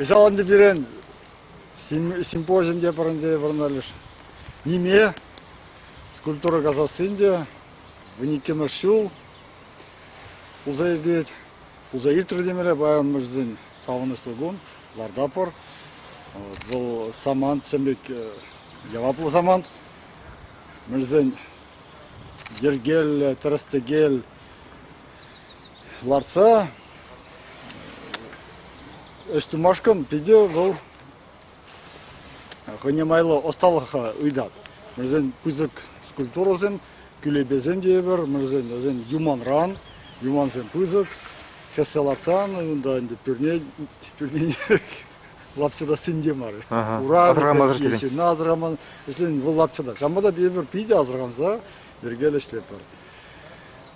Кӑҫал ӗнтӗ пирӗн симпозиум те пӗр ӗнтӗ вырӑнта ниме скульптура касассин те 12-мӗш ҫул пулса иртет. Пулса иртрӗ темелле паян мӗрсен савӑнӑҫлӑ кун лартатпӑр. Вӑл самант тем пек яваплӑ самант. Мӗрсен йӗркеллӗ, тӗрӗс-тӗкел лартса ӗҫ тумашкӑн питӗ вӑл хӑйне майлӑ ӑсталӑха ыйтать. Вӗсен пысӑк скульптурӑсем, кӳлепесем тейӗпӗр, вӗсен вӗсем юманран, юмансем пысӑк, хӗссе лартсан унта ӗнтӗ пӳрне пӳрнене лапчӑтассин те мар. Ура асӑрхамасӑр ӗҫлен. Ҫынна асӑрхаман ӗҫлен вӑл лапчӑтать. Ҫавӑнпа та эпир питӗ асӑрханса йӗркеллӗ ӗҫлетпӗр.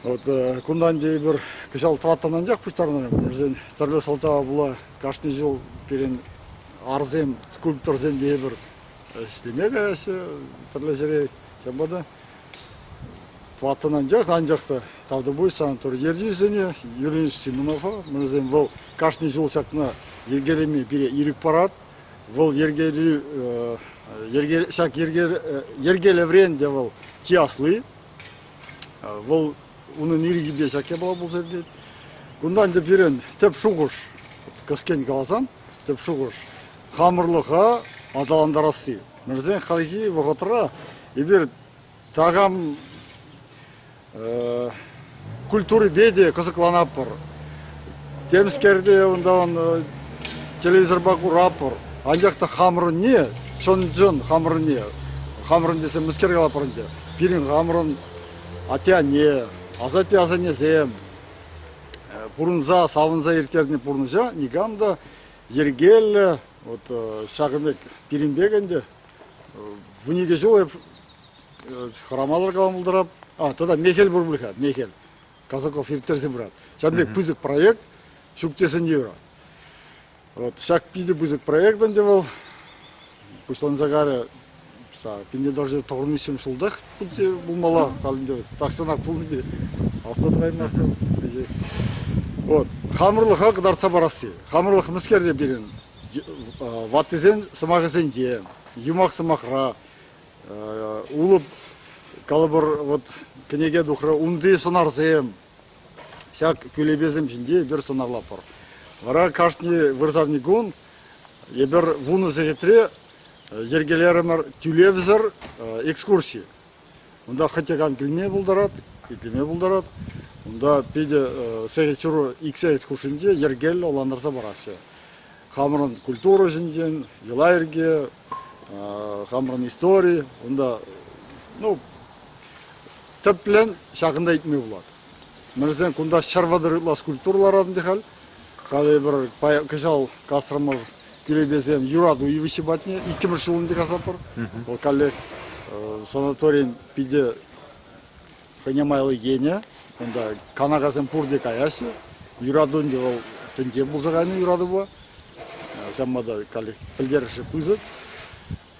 Вот кунтан тейӗпӗр кӑҫал тӑваттӑн анчах пуҫтарӑннӑ. Вӗсен тӗрлӗ сӑлтава пула кашни ҫул пирӗн арсем, скульпторсем тейӗпӗр ӗҫлеме каяҫҫӗ тӗрлӗ ҫӗре. Ҫавӑнпа та тӑваттӑн анчах, анчах та тавтапуҫ санатори ертӳҫисене, Юрий Симонова, вӗсем вӑл кашни ҫул ҫакна йӗркелеме пире ирӗк парать. Вӑл йӗркелӳ, ҫак йӗркелӗврен те вӑл чи асли. Вӑл унӑн ирӗкӗпе ҫак япала пулса иртет. Кунта ӗнтӗ пирӗн тӗп шухӑш, кӗскен каласан, тӗп шухӑш хамӑрлӑха аталантарасси. Мӗншӗн хальхи вӑхӑтра эпир такам культурипе те кӑсӑкланатпӑр. Темскер те унтан телевизорпа куратпӑр. Анчах та хамӑрӑнне, чӑн-чӑн хамӑрӑнне, хамӑрӑн тесе мӗскер калатпӑр ӗнтӗ, пирӗн хамӑрӑн атте-анне, асатте-асаннесем пурӑнса, савӑнса ирттернӗ пурнӑҫа никам та йӗркеллӗ, вот ҫакӑн пек пирӗн пек ӗнтӗ 12 ҫул эп хӑрамасӑр калама пултарап. А, тата мехел пур пуль-ха, мехел. Казаков ирттерсе пырать. Ҫавӑн пек пысӑк проект ҫук тесен те юрать. Вот ҫак питӗ пысӑк проект ӗнтӗ вӑл. Пуҫланса карӗ пинте даже тӑхӑрмиҫҫӗм ҫултах пулмалла халь ӗнтӗ тахҫанах пулнипе аста тӑраймастӑн. Вот хамӑрлӑха кӑтартса парасси. Хамӑрлӑх мӗскер те пирӗн ваттисен сӑмахӗсенче, юмах сӑмахра, улӑп калӑпӑр вот кӗнеке тухрӗ, унти сӑнарсем ҫак кӳлепесем ҫинче эпир сӑнарлатпӑр. Вара кашни вырсарни кун эпир 10 сехетре йӗркелерӗмӗр тӳлевсӗр экскурси. Унта хӑть те кам килме пултарать, итлеме пултарать. Унта питӗ сехет ҫурӑ, ик сехет хушшинче йӗркеллӗ ӑнлантарса параҫҫӗ. Хамӑрӑн культура ҫинчен, йӑла-йӗрке, хамӑрӑн истори, унта ну, тӗплӗн ҫакӑнта илтме пулать. Мӗншӗн кунта 130 ытла скульптура ларать ӗнтӗ халь. Халӗ эпир кӑҫал касрӑмӑр кӳлепесем юрату йывӑҫҫи патне иккӗмӗш ҫул ӗнтӗ касатпӑр. Вӑл каллех санаторин питӗ хӑйне майлӑ енӗ. Унта канакасем пурте каяҫҫӗ. Юрату ӗнтӗ вӑл тӗнче пулса кайнӑ юратупа. Ҫавӑнпа та каллех пӗлтерӗшӗ пысӑк.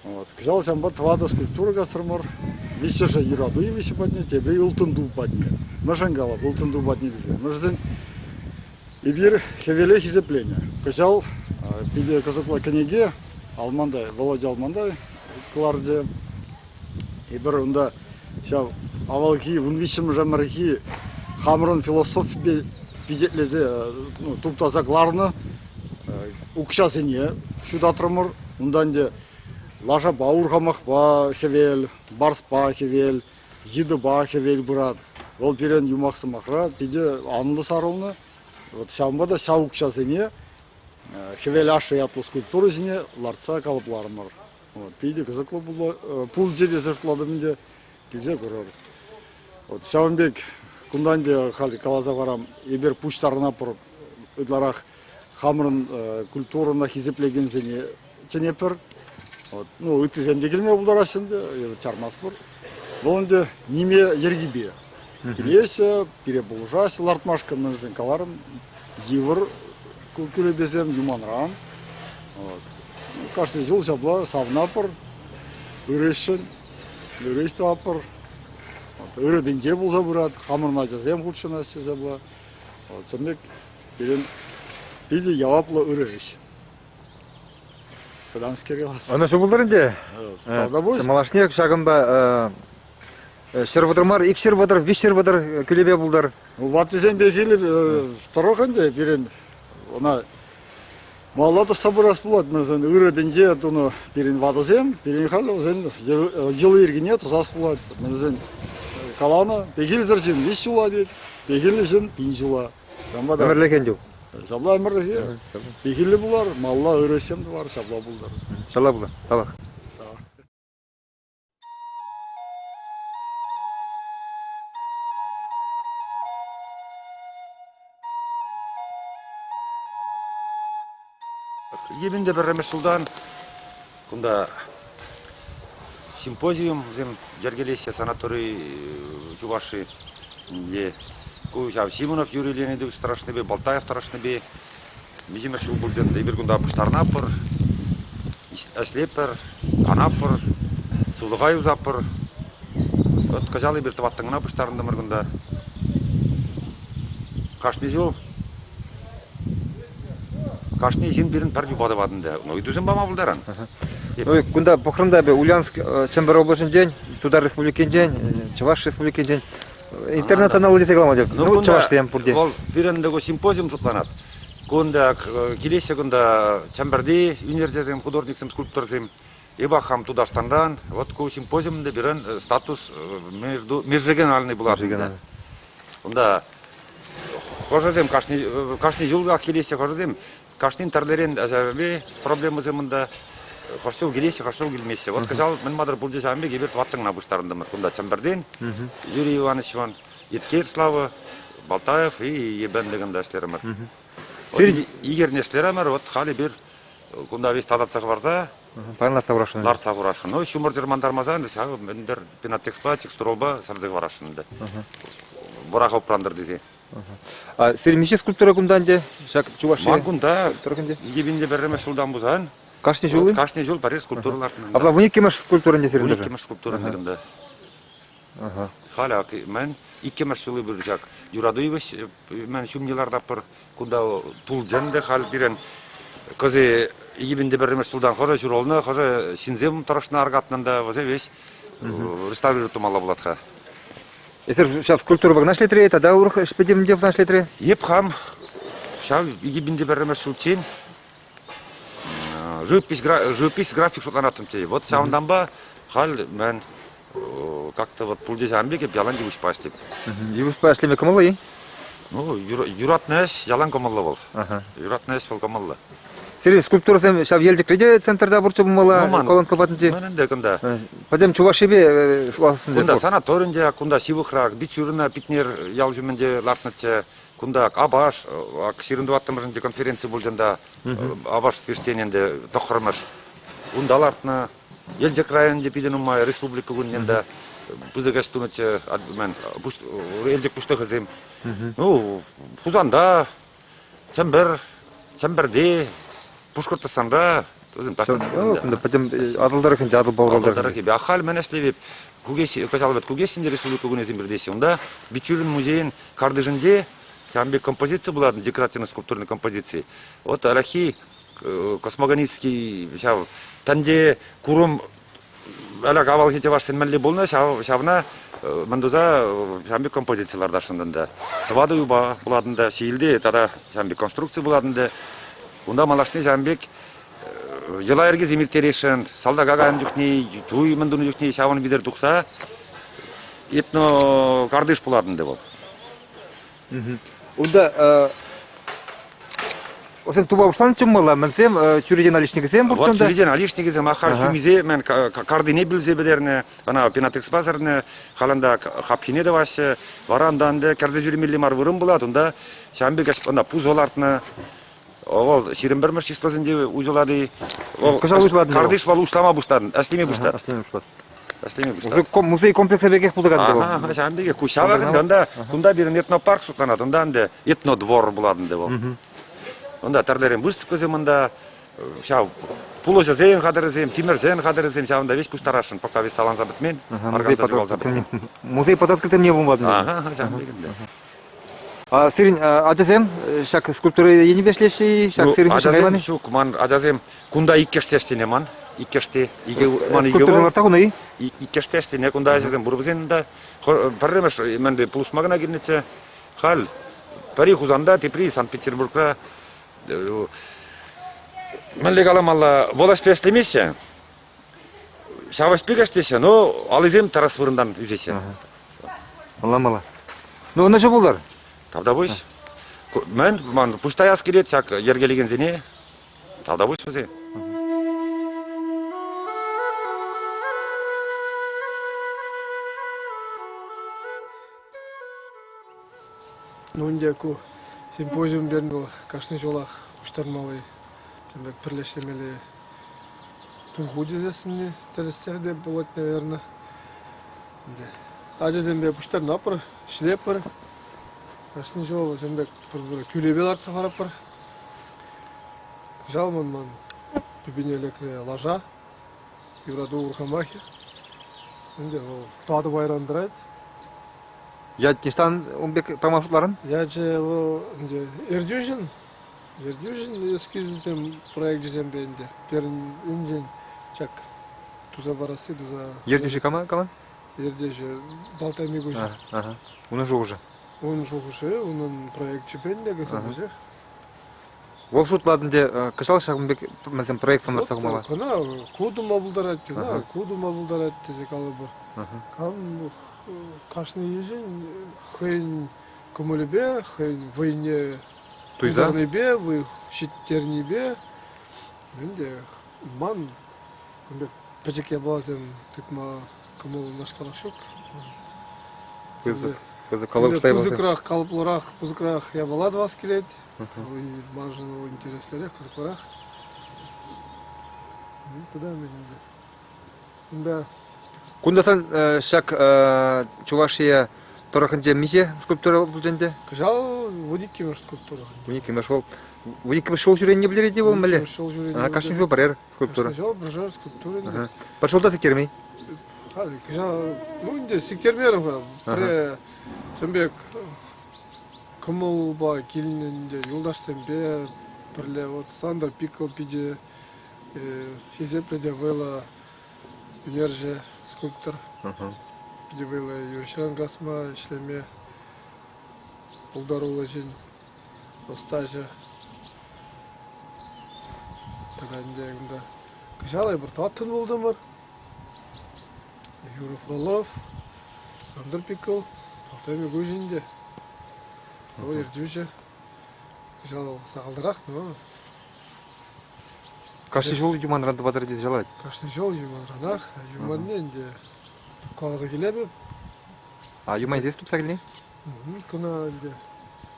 Вот. Кӑҫал ҫавӑнпа тӑватӑ скульптура касрӑмӑр. Виҫҫӗшӗ юрату йывӑҫҫи патне, тепри ылтӑн ту патне. Мӗншӗн калап ылтӑн ту патне тесе? Мӗншӗн эпир хӗвеле хисепленӗ. Кӑҫал питӗ кӑсӑклӑ кӗнеке Алмантай, Володя Алмантай кӑларчӗ. Эпир унта ҫав авалхи 13-мӗш ӗмӗрхи хамӑрӑн философипе пичетлесе ну, туптаса кӑларнӑ укҫасене ҫутатрӑмӑр. Унта ӗнтӗ лашапа, урхамахпа хӗвел, барспа хӗвел, йытӑпа хӗвел пырать. Вӑл пирӗн юмах-сӑмахра питӗ анлӑ сарӑлнӑ. Вот ҫавӑнпа та ҫав укҫасене Хӗвел ашшӗ ятлӑ скульптура ҫине лартса калӑпларӑмӑр. Вот, питӗ кӑсӑклӑ пулчӗ тесе шутлатӑм ӗнтӗ, килсе курӑр. Вот ҫавӑн пек кунта ӗнтӗ халь каласа парам, эпир пуҫтарӑнатпӑр ытларах хамӑрӑн культурӑна хисеплекенсене чӗнетпӗр. Вот, ну, ыттисем те килме пултараҫҫӗ ӗнтӗ, эпир чармастпӑр. Вӑл ӗнтӗ ниме йӗркипе килеҫҫӗ, пире пулӑшаҫҫӗ лартмашкӑн, мӗншӗн каларӑм, йывӑр кӳлепесем юманран. Вот. Кашни ҫул ҫапла савӑнатпӑр, ырӑ ӗҫшӗн, ырӑ ӗҫ тӑватпӑр. Вот, ырӑ тӗнче пулса пырать, хамӑрӑн ачасем хутшӑнаҫҫӗ ҫапла. Вот, ҫавӑн пек пирӗн питӗ яваплӑ ырӑ ӗҫ. Кӑтамскер калас. Ӑнӑҫу пултӑр ӗнтӗ. Тавтапуҫ. Малашне ҫакӑнпа 130 мар, 230, 330 кӳлепе пултӑр. Ваттисемпе килӗп тӑрӑх ӗнтӗ пирӗн ӑна малалла тӑсса пырас пулать. Мӗншӗн ырӑ тӗнче тунӑ пирӗн ватӑсем, пирӗн халь вӗсен йӑли-йӗркине тӑсас пулать. Мӗншӗн каланӑ, пехилсӗр ҫын виҫ ҫула тет, пехиллӗ ҫын пин ҫула. Ҫавӑнпа та Ӗмӗрлӗхе ӗнтӗ. Ҫапла ӗмӗрлӗхе. Пехиллӗ пулар, малалла ырӑ ӗҫсем тӑвар, ҫапла пултӑр. Ҫапла пултӑр. Тавах. Тавах. Йӗпенте пӗрремӗш ҫултан кунта симпозиумсем йӗркелеҫҫӗ санатори Чуваши е ку ҫав Симонов Юрий Леонидович тӑрӑшнипе, Балтаев тӑрӑшнипе миҫемӗш ҫул пулчӗ ӗнтӗ эпир кунта пуҫтарӑнатпӑр, ӗҫлетпӗр, канатпӑр, сывлӑха юсатпӑр. Вот кӑҫал эпир тӑваттӑн кӑна пуҫтарӑнтӑмӑр кунта. Кашни ҫул кашни ҫын пирӗн пӗр юпа тӑвать ӗнтӗ. Ну, ыйтусем пама пултаран. Ну, кунта пӑхрӑм та эпӗ Ульяновск Чӗмпӗр облаҫӗнчен, Тутар Республикинчен, Чӑваш Республикинчен интернационал тесе калама теп. Ну, чӑвашсем пурте. Вӑл пирӗн такой симпозиум шутланать. Кунта килеҫҫӗ кунта Чӗмпӗрти ӳнерҫӗсем, художниксем, скульпторсем. Эпӗ хам Тутарстанран. Вот ку симпозиум пирӗн статус между межрегиональный пулать. Унта хӑшӗсем кашни кашни ҫулах килеҫҫӗ, хӑшӗсем кашнин тӗрлӗрен ачапа проблемӑсем унта. Хӑш ҫул килеҫҫӗ, хӑш ҫул килмеҫҫӗ. Вот кӑҫал мӗн матӑр пулчӗ ҫавӑн пек эпир тӑваттӑн пуҫтарӑнтӑмӑр. Кунта Чӗмпӗртен Юрий Иванович Иван, Еткер Слава, Балтаев и Ебенлӗ кунта ӗҫлерӗмӗр. Икӗ ӗҫлерӗмӗр, вот халь эпир кунта весь тасатса хӑварса Паян лартса хурасшӑн. Лартса хурасшӑн. Ну, ҫумӑр чӑрмантармасан, ҫав мӗнтӗр пенотекспа, текстуролпа сарса хӑварасшӑн ӗнтӗ. Вӑраха упрантӑр тесе. А сирӗн миҫе скульптура кунта ӗнтӗ? Ҫак Чуваши Ман кунта 2001 ҫултан пулсан Кашни ҫул? Кашни ҫул пӗрер скульптура лартнӑ. Апла 12-мӗш скульптура ӗнтӗ сирӗн 12-мӗш скульптура ӗнтӗ кунта. Халь ак мӗн иккӗмӗш ҫул эпир ҫак юрату йывӑҫ мӗн ҫумне лартатпӑр. Кунта тулчӗ ӗнтӗ халь пирӗн кӑси 2001 ҫултан хӑшӗ ҫуралнӑ, хӑшӗ ҫынсем тӑрӑшнӑ аркатнӑ та вӗсем веҫ реставрировать тумалла пулать-ха. Эсир ҫав скульптурӑпа кӑна ӗҫлетӗр-и тата урӑх ӗҫпе те мӗнпе кӑна ӗҫлетӗр-и? Эп хам ҫав 2001 ҫулччен живопись, живопись график шутланаттӑмччӗ. Вот ҫавӑнтанпа халь мӗн как-то вот пулчӗ ҫавӑн пек эп ялан йывӑҫпа ӗҫлеп. Йывӑҫпа ӗҫлеме кӑмӑллӑ-и? Ну, юратнӑ ӗҫ ялан кӑмӑллӑ вӑл. Юратнӑ ӗҫ вӑл кӑмӑллӑ. Сирӗн скульптурӑсем ҫав Елчӗкре те центрта пурччӗ пулмалла, Ну, ман, колонка патӗнче. Ман ӗнтӗ кунта. Пӗтӗм Чувашипе Кунта санаторинче, кунта ҫывӑхрах, Бичурина, Питнер ял ҫумӗнче лартнӑччӗ. Кунта Апаш, ак 24-мӗшӗнче конференци пулчӗ ӗнтӗ, Апаш воскресенье ӗнтӗ тӑххӑрмӗш. Унта лартнӑ. Елчӗк районӗнче питӗ нумай республика кунне ӗнтӗ пысӑк ӗҫ тунӑччӗ Елчӗк пуҫлӑхӗсем. Ну, Хусанта, Чӗмпӗр, Чӗмпӗрте, Пушкӑртстанра вӗсем таҫта Кунта пӗтӗм Атӑл тӑрӑхӗнче, Атӑлпа Урал тӑрӑхӗнче. А халь мӗн ӗҫлеве Кукеҫ, кӑҫал вӗт Кукеҫсенче республика кунӗсем иртеҫҫӗ. Унта Бичурин музейӗн картишӗнче ҫавӑн пек композици пулать, декоративно-скульптурный композици. Вот ӗлӗкхи космогонистский ҫав тӗнче курӑм ӗлӗк авалхи чӑвашсен мӗнле пулнӑ, ҫавна мӗн туса ҫавӑн пек композици лартасшӑн ӗнтӗ. Тӑватӑ юпа пулать ӗнтӗ, ҫиелте тата ҫавӑн пек конструкци пулать ӗнтӗ. Унта малашне ҫавӑн пек йӑла-йӗркесем ирттересшӗн, салтака кайнӑ чухне, туй мӗн тунӑ чухне ҫавӑн витӗр тухса этнокартиш пулать ӗнтӗ вӑл. Унта Вӗсем тупа пуҫланӑччӗ мала, мӗнсем чӳрече наличникӗсем пурччӗ Вот унта. чӳрече наличникӗсем ахаль хӳмисе мӗн картине пӳлсе пӗтернӗ, ӑна пенотекспа сӗрнӗ, халь ӑнта хапхине тӑваҫҫӗ. Вара унта ӗнтӗ кӗрсе ҫӳремелли мар вырӑн пулать, унта ҫавӑн пек ӑна пусӑ лартнӑ. Вӑл 21-мӗш числосенче уҫӑлать-и? Вӑл Кӑҫал уҫӑлать картиш вӑл уҫлама пуҫланӑ, ӗҫлеме пуҫлать. Ӗҫлеме пуҫлать. Ӗҫлеме пуҫлать. Музей комплексӗ пекех пултарать вӑл. Ага, ҫавӑн пекех. Ку ҫавах ӗнтӗ. Унта, кунта пирӗн этнопарк шутланать. Унта ӗнтӗ этнодвор пулать ӗнтӗ вӑл. Унта тӗрлӗрен выставкӑсем унта, ҫав пулӑҫӑсен хатӗрӗсем, тимӗрсен хатӗрӗсем ҫавӑнта веҫ пуҫтарасшӑн, пока весь саланса пӗтмен, арканса ҫухалса пӗтмен. Музей под открытым небом пулать. Ага, ҫавӑн пек ӗнтӗ. А сирӗн ачасем ҫак скульптура енӗпе ӗҫлеҫҫӗ-и? Ҫак Ну, сирӗн ачасем ҫук, ман ачасем. Кунта иккӗштештине ман, иккӗшти, икӗ, ман икӗ Скульптурӑсем лартса хунӑ-и? Иккӗштештине кунта ачасем пур вӗсен та. Пӗрремӗш мӗнле пулӑшма кӑна килнӗччӗ. Халь пӗри Хусанта, тепри Санкт-Петербургра. Мӗнле каламалла, вӑл ӗҫпе ӗҫлемеҫҫӗ. Ҫав ӗҫпе ӗҫлеҫҫӗ, но аллисем тӑрас вырӑнтан ӳсеҫҫӗ. Ӑнланмалла. Ну, ӑнӑҫу пултӑр. Тавтапуҫ. Мӗн, ман пуҫ таяс килет ҫак йӗркелекенсене. Тавтапуҫ вӗсен. Ну, ӗнтӗ ку симпозиум пирӗн вӑл кашни ҫулах пуҫтармалли, тем пек пӗрлештермелли пуху тесессӗн тӗрӗсех те пулать, наверное. Ӗнтӗ ачасемпе пуҫтарӑнатпӑр, ӗҫлетпӗр. Кашни ҫул тем пек пӗр-пӗр кӳлепе лартса хӑваратпӑр. Кӑҫал ман тӳпене лекрӗ лаша, юрату урхамахӗ. Ӗнтӗ вӑл тӑватӑ пайран тӑрать. Ятне ун пек пама шутларӑн? Ячӗ вӑл ӗнтӗ ертӳҫӗн, ертӳҫӗн эскизӗсем, проекчӗсемпе ӗнтӗ пирӗн енчен ҫак туса парасси туса. Ертӳҫӗ кама калан? Ертӳҫӗ Балтай Микуҫа. Ага. Унӑн шухӑшӗ. Унӑн шухӑшӗ, унӑн проекчӗпе ӗнтӗ кӗсӗмӗҫех. Вӑл шутлатӑн те кӑҫал ҫакӑн пек мӗнсем проект лартса хумалла. Кӑна ку тума пултарать, кӑна ку тума пултарать тесе калӑпӑр. Кам кашни ӗҫӗн хӑйӗн кӑмӑлӗпе, хӑйӗн вӑйне тултарнипе, вӑй ҫитернипе ӗнтӗ ман кун пек пӗчӗк япаласем тытма кӑмӑл унашкалах ҫук. Пысӑк, пысӑк калӑплӑ Пысӑкрах, калӑплӑрах, пысӑкрах япала тӑвас килет. Маншӑн вӑл интереслӗрех, кӑсӑклӑрах. Тата мӗн ӗнтӗ. Унта Кунта сан ҫак Чувашия тӑрӑхӗнче миҫе скульптура пулчӗ ӗнтӗ? Кӑҫал 12-мӗш скульптура. 12-мӗш вӑл. 12-мӗш ҫул ҫӳренине пӗлтерет-и вӑл мӗнле? Ҫул ҫӳренине. Кашни ҫул пӗрер скульптура. Кашни ҫул пӗршер скульптура ӗнтӗ. Пӗр ҫулта сиктермен? Кӑҫал, ну ӗнтӗ сиктермерӗм-ха. Пӗрре ҫавӑн пек кӑмӑлпа килнӗ ӗнтӗ юлташсемпе пӗрле. Вот Сандр Пикл питӗ хисеплӗ те вӑйлӑ ӳнерҫӗ, скульптор. Питӗ вӑйлӑ юрӑҫран касма, ӗҫлеме пултаруллӑ ҫын, ӑстаҫӑ. Тата ӗнтӗ кунта кӑҫал эпир тӑваттӑн пултӑмӑр. Юра Фролов, Сандр Пикл, Алтай Микуҫ ӗнтӗ. Вӑл ертӳҫӗ. Кӑҫал сахалтарах, но Кашни ҫул юманран тӑватӑр тесе ҫалать. Кашни ҫул юманранах. Юманне ӗнтӗ тупкаласа килетӗп. А юман здесь тупса килни? Кӑна ӗнтӗ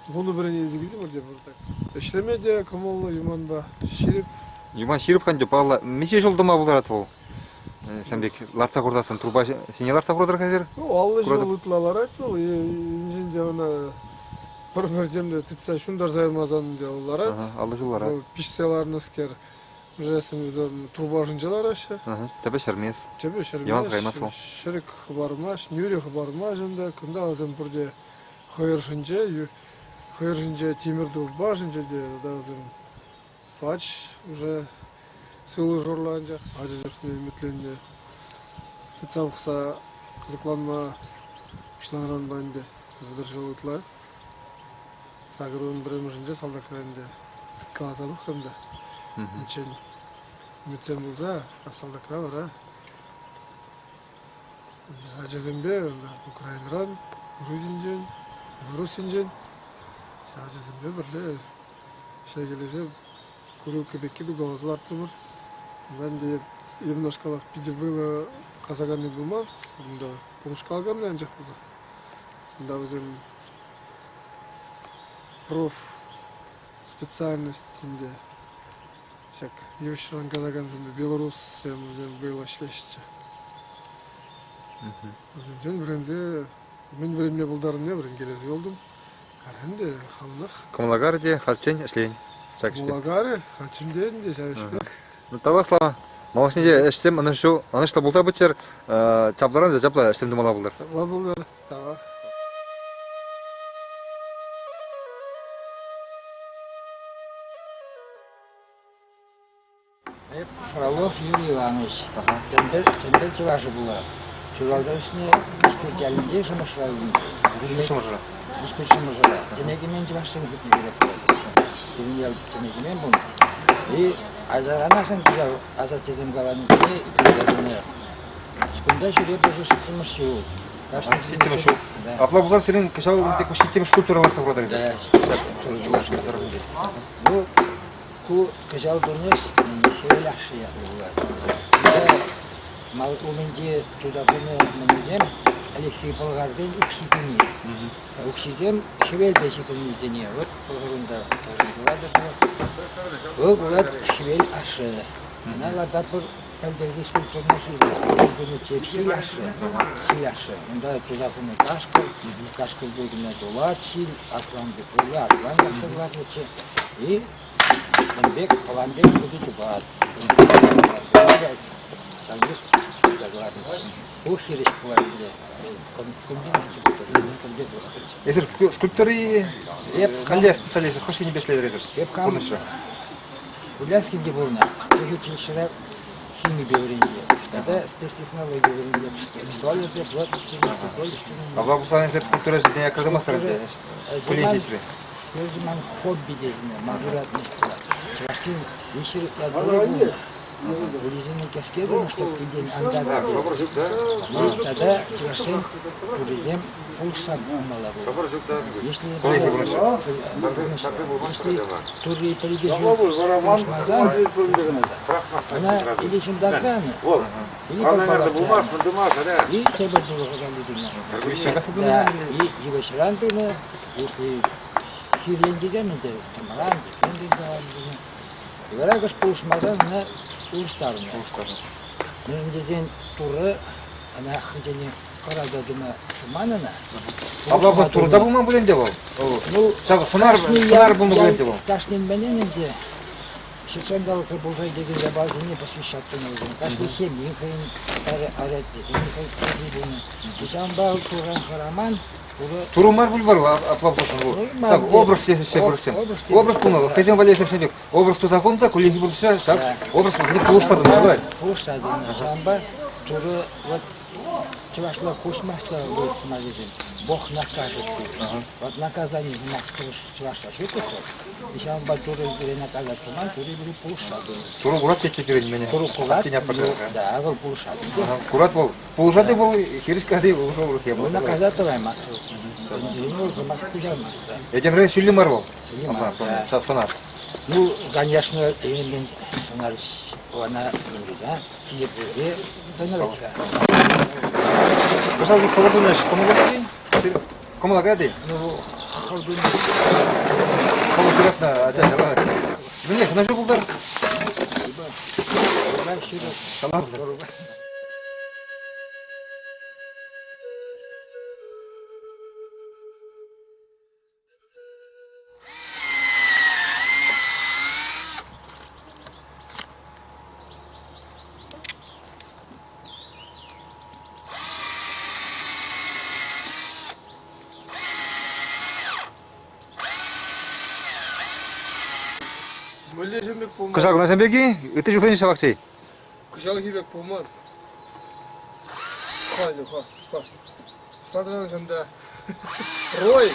вунӑ вӗрене илсе килтӗмӗр те пӗр так. Ӗҫлеме те кӑмӑллӑ юманпа ҫирӗп. Юман ҫирӗп ӗнтӗ, паллӑ. Миҫе ҫул тӑма пултарать вӑл? Ҫавӑн пек лартса хуртассан труба ҫине лартса хуртӑр хӗсӗр? Ну, 50 ҫул ытла ларать вӑл. Енчен те ӑна Пӗр-пӗр темле тытса ҫунтарса ямасан ӗнтӗ вӑл ларать. 50 ҫул ларать. Вӑл пиҫсе ларнӑскер. Вӗсем вӗсем труба ӑшӗнче лараҫҫӗ. Тӗпӗ ҫӗрмест. Тӗпӗ Йӑван каймасть ҫӗрмест, вӑл. ҫӗрӗк хӑпармасть, нӳрӗ хӑпармасть ӗнтӗ. Кунта вӗсем пурте хӑйӑр ӑшӗнче, хӑйӑр ӑшӗнче тимӗр тупа ӑшӗнче те тата вӗсем пач уже сывлӑш урлӑ анчах ача чухне ӗмӗтленнӗ. Тытса пӑхса кӑсӑкланма пуҫланӑранпа ӗнтӗ 30 ҫул ытла. 81-мӗшӗнче салтакра ӗнтӗ тыткаласа пӑхрӑм та. Унччен ӗмӗтсем пулса, а салтакра вара ачасемпе Украинӑран, Грузинчен, Белоруссинчен ҫав ачасемпе пӗрле ӗҫлекелесе курилка пекки тукаласа лартрӑмӑр. Унта ӗнтӗ юнашкалах питӗ вӑйлӑ касаканни пулман. Унта пулӑшкалаканни анчах пулса. Унта вӗсем проф специальность ӗнтӗ ҫак йывӑҫран касакансемпе белоруссем вӗсем вӑйлӑ ӗҫлеҫҫӗ. Вӗсенчен вӗренсе мӗн вӗренме пултарнине вӗренкелесе юлтӑм. Карӗ ӗнтӗ хамӑнах. Кӑмӑлакарӗ те хальччен ӗҫлен ҫак ӗҫпе. Кӑмӑлакарӗ хальччен те ӗнтӗ ҫав ӗҫпех. Ну, тавах, Слава. Малашне те ӗҫсем ӑнӑҫу, ӑнӑҫлӑ пулса пыччӑр, чаплӑран та чаплӑ ӗҫсем тумалла пултӑр. Ҫапла пултӑр. Тавах. Фролов Юрий Иванович. Чӗмпӗр, Чӗмпӗр чӑвашӗ пулать. Ҫуралса ӳснӗ Виҫпӳрт ялӗнче Шӑмӑш районӗнче. Шӑмӑшра. Виҫпӳрт Шӑмӑшра. Тӗне кӗмен чӑвашсен хутне кӗрет пулать. Пирӗн ял тӗне кӗмен пулнӑ. И ачаранах ӗнтӗ ҫав асаттесем каланисене итлесе тӑнӑ. Кунта ҫӳреп уже ҫиччӗмӗш ҫул. Кашни Ҫиччӗмӗш ҫул. Да. Апла пулсан сирӗн кӑҫал ҫиччӗмӗш скульптура лартса хуратӑр. Да, тӑрӑхӗнче. Ну, ку кӑҫал пурнӑҫ хӗвел ашшӗ ятлӑ пулать. Кунта мал умӗнче туса пынӑ мӑннисем ӗлӗкхи пӑлхарсен укҫисене. Укҫисем хӗвелпе ҫыхӑннисене. Вот пӑлхарунта пулатӑр. Вӑл пулать хӗвел ашшӗ. Ӑна лартатпӑр пӗлтӗрхи скульптурӑна хирӗҫ. Пынӑччӗ ҫил ашшӗ. Ҫил ашшӗ. Унта туса хунӑ кашкӑр. Кашкӑр пекне тулать ҫил, аслан пек пулла, аслан касса лартнӑччӗ. И ун пек, пӑлан пек хытӑ чупать. Ҫав пек туса кӑларнӑччӗ. Ку хирӗҫ пулать ӗнтӗ. Комбинаци пултӑр, кун пек вӑхӑтчӗ. Эсир скульптор-и? Эп Мӗнле специалист, хӑш енӗпе ӗҫлетӗр эсир? Эп хам Пурнӑҫра. Ульяновскинче пурӑнать. Чӗлхе училищӗре химипе вӗреннӗ. Тата спецтехнологи вӗреннӗ. Столярте, плотниксене, стекольщиксене. Апла пулсан эсир скульптура ӗҫӗсене яккӑлтамастӑр ӗнтӗ. Кулленхи ӗҫре. Хӗрсем ман хобби тесене, ман юратнӑ ӗҫ пулать. Чӑвашсен виҫӗ ытла турӑ пулнӑ. Урисене кӗске тунӑ, чтоб килтен ан такӑнтӑр. Ну, тата чӑвашсен турисем пулӑшса пымалла пулнӑ. Если если турри пӗр-икӗ ҫул пулӑшмасан, ӑна или ҫунтарсан, или пӑрпалатсан, и тепӗр турӑ калли тунӑ. Да, и йывӑҫран тунӑ, если хирленчисем ӗнтӗ тӑмран, тӗкрен тунӑ. Вара кӑшт пулӑшмасан ӑна улӑштарнӑ. Улӑштарнӑ. Мӗншӗн тесен Турӑ ӑна хӑйсене хӑраса тума шуман ӑна. Апла вӑл Турӑ та пулман пуль ӗнтӗ вӑл. Ну, Ҫав сӑнар, сӑнар пулнӑ пуль ӗнтӗ вӑл. Кашнин мӗнӗн ӗнтӗ ҫутҫанталӑкра пулса иртекен япаласене посвящать тунӑ вӗсем. Кашни ҫемйин хӑйӗн араттисен хӑй пулнӑ. Ҫавӑнпа Турран хӑраман, Турӑ мар пуль вӑл, апла пулсан вӑл. Так, образ тесеҫҫӗ вырӑссем. Образ пулнӑ, хӑйсем валли совсем пек. Образ туса хунӑ та кулленхи пурнӑҫра ҫак образ вӗсене пулӑшса тӑнӑ, ҫавӑ. Пулӑшса тӑнӑ. Ҫавӑнпа Турӑ вот чӑвашла куҫмасла вырӑс сӑмахӗсем. Бог накажет тет. Вот наказание сӑмах чӑвашла ҫук вот. Ҫавӑнпа Турӑ пире наказать туман, Турӑ пире пулӑшса тӑнӑ. Турӑ курать тетчӗ пирӗн мӗне. Турӑ курать, да, вӑл пулӑшать. Курать вӑл. Пулӑшать вӑл, хирӗҫ кайни улшӑ урӑх Ну, наказать тӑваймасть вӑл. Вӑл сӑмах куҫармасть. Этемре ҫӳллӗ мар вӑл. Ҫӳллӗ мар, да. Ҫав сӑнар. Ну, конечно, этемӗн сӑнар ӑна да, хисеплесе тӑнӑ-ха. Кӑҫал хӑвӑртӑн ӗҫ кӑмӑла кайни? Кӑмӑла кайни? Ну, хӑвӑртӑн Хӑвӑр ҫуратнӑ ача ҫавна. Мӗнле, хӑна пултар? Спасибо. Салам. Кӑҫал кӑна пек-и? Ытти ҫулсенче ҫавах-ши? Кӑҫалхи пек пулман. Халӗ, ха, ха. Садран да. Рой!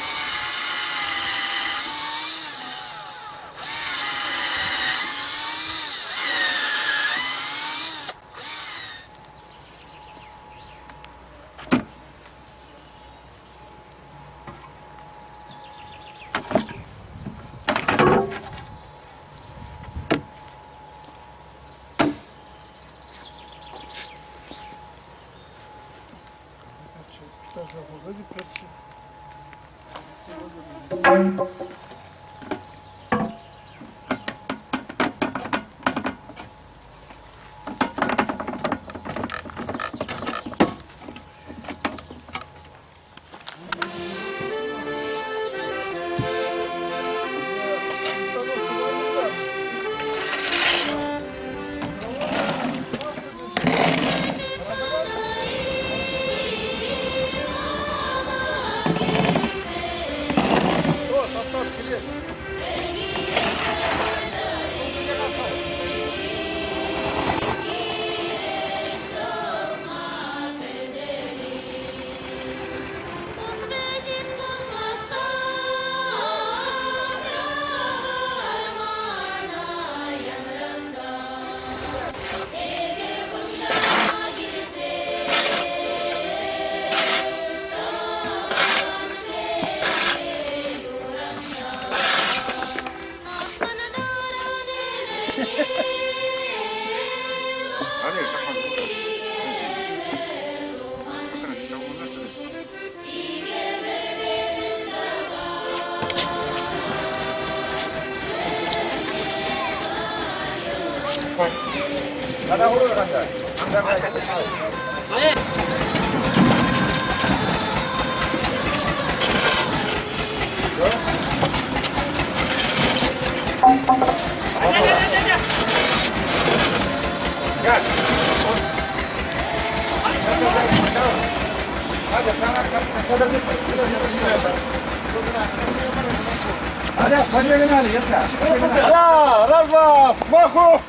Раз, два, смаху!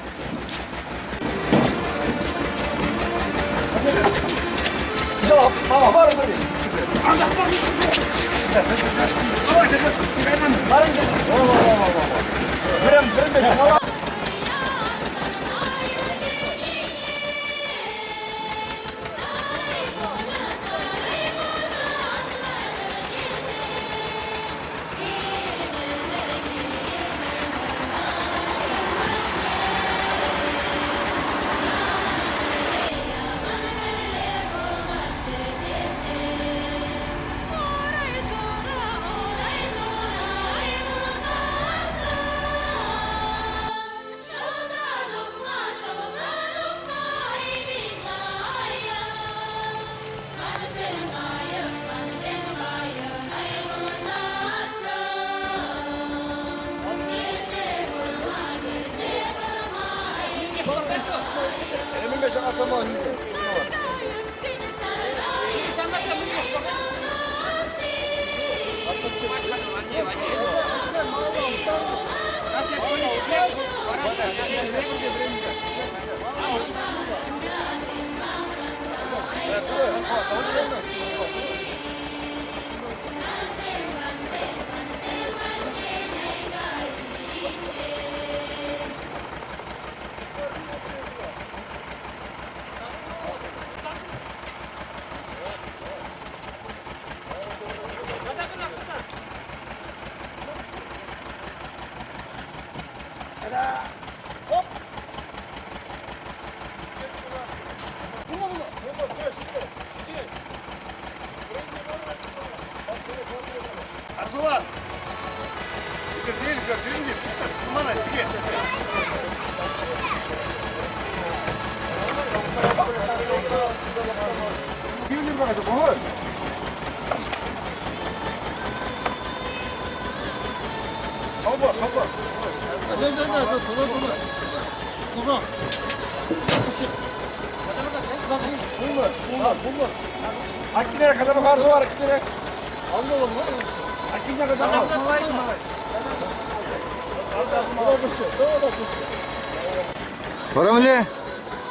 Вара мӗнле?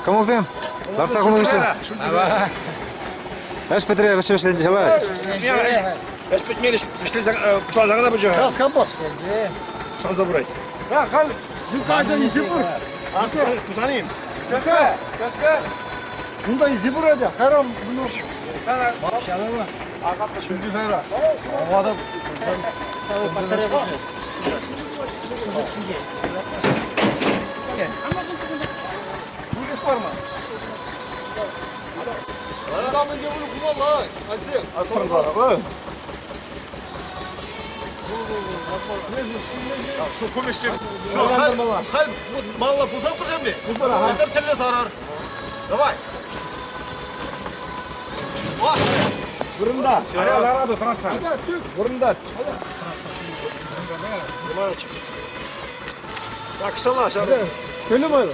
Кӑмӑлсем? Ларса хунӑ хыҫҫӑн. Ӗҫ пӗтре вӗҫ вӗҫленчӗ чылай. Ӗҫ пӗтмен ӗҫлесе пуҫласа кӑна пычӗ. Час компот. Шанса пырать. Да, халь юкайда изи пур. Пусаним. Унта изи пур ӗнтӗ. Кайран ну Ҫӳлти шайра. Ватӑ. Никӗс парма. Там ӗнтӗ улю кумалла, атьсем. Шу кумӗҫ Халь халь малла пуса пушами. Эсир тӗлле сарар. Давай. Вырӑнта. Вырӑнта. Так, шала, шала. Көлі майлы.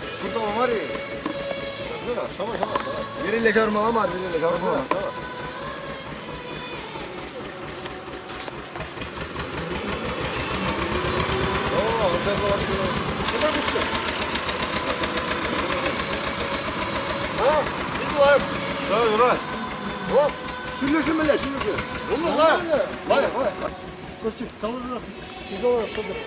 Вереле жармала мар, вереле жармала. Сүрлеші міле, сүрлеші. Bunu la. Лайық, лайық. Костик, салып Тез olarak kaldır.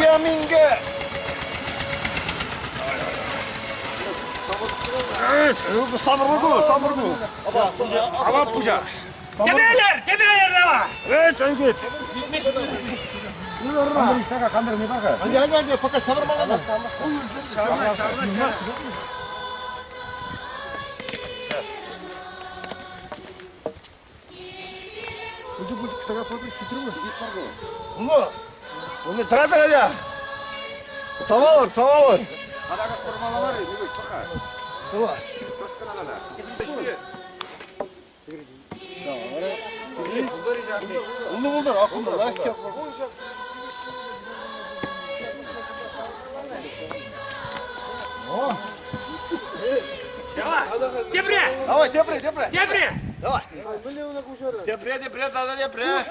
Я минге. Самыргу, самыргу. Tebeler, tebeler de var. Evet, evet. Анне, анне, анне, пока ҫавӑрмалла. Ну, ну, тра тра Савалар, савалар. Улы булдыр, акыллы, лайк Тепре! Давай, тепре, тепре. Тепре! Давай. Тепре, тепре, тата тепре.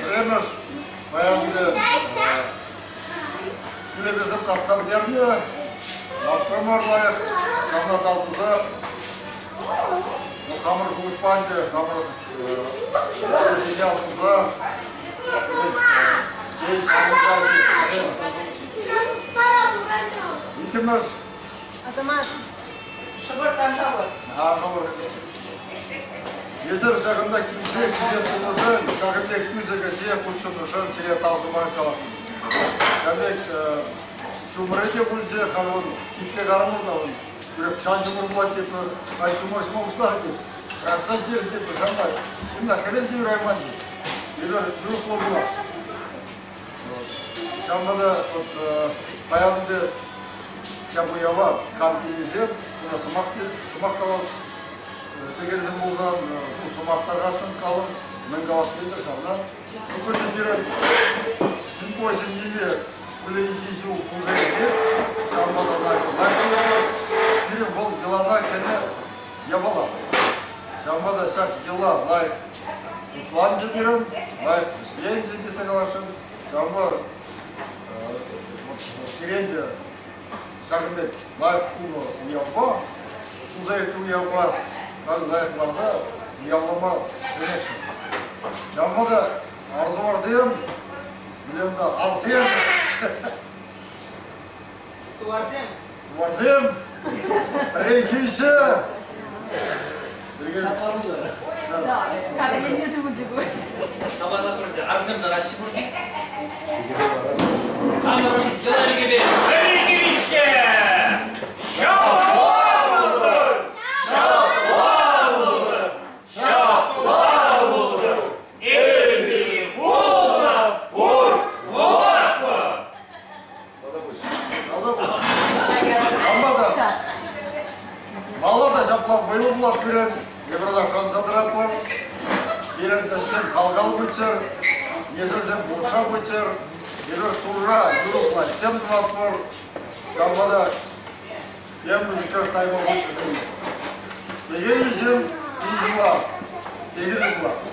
Пӗрремӗш паян кӳлепесем касса пӗтернӗ. Лартрӑмӑр лайӑх, ҫавна тав туса хамӑр шухӑшпа ӗнтӗ, хамӑр ватӑсене асӑнса чей ҫаврӑнса Иккӗмӗш Асамат, шӑпӑртан тавӑр. Эсир ҫакӑнта килсе хисеп тунӑшӑн, ҫакӑн пек пысӑк ӗҫе хутшӑннӑшӑн сире тав сӑмах каласшӑн. Ҫав пек ҫумӑрӗ те пулчӗ, халь вӑл типпе кармӑр та вӑл. Сан ҫумӑр пулать тетпӗр, ай ҫумӑр ҫума пуҫларӗ тет. Кратса ҫитерӗ тетпӗр, ҫавна ҫынна хӗвел те юрайман тет. Эпир юрӑхлӑ пулас. Ҫавӑнпа та вот паян ӗнтӗ ҫак уява кам килнисем, кунта сӑмах сӑмах калас текенсем пулсан, ну, сӑмах тархасшӑн калӑн, мӗн калас тетӗр ҫавна. Ну, пӗтӗм пирӗн симпозиум ниме кулленхи ҫул пулса иртет, ҫавӑнпа та лайӑх лайӑх Пирӗн вӑл йӑлана кӗнӗ япала. Ҫавӑнпа та ҫак йӑла лайӑх пуҫланчӗ пирӗн, лайӑх вӗҫленчӗ тесе каласшӑн. Ҫавӑнпа сирен те ҫакӑн пек лайӑх пулнӑ уявпа, пулса иртнӗ уявпа лайӑх ларса уявлама сӗнесшӗн. Ҫавӑнпа та арсӑварсем, билем та арсем, Суварсем. Суварсем, рейкиҫӗ. Хамӑрӑн йӑла-йӗркепе пӗр-икӗ-виҫҫӗ! Ҫапла пултӑр! Ҫапла пултӑр! Ҫапла пултӑр! вӑйлӑ пулать пирӗн, эпир ӑна шанса тӑратпӑр. Пирӗн ӗҫсем кал-кал пыччӑр, несӗлсем пулӑшса пыччӑр. Эпир Турра юрӑхлӑ ӗҫсем тӑватпӑр. Ҫавӑнпа та тем пысӑкӑш тайма пуҫ вӗсене. Пехиллисем пин ҫула, пехиллӗ пулать.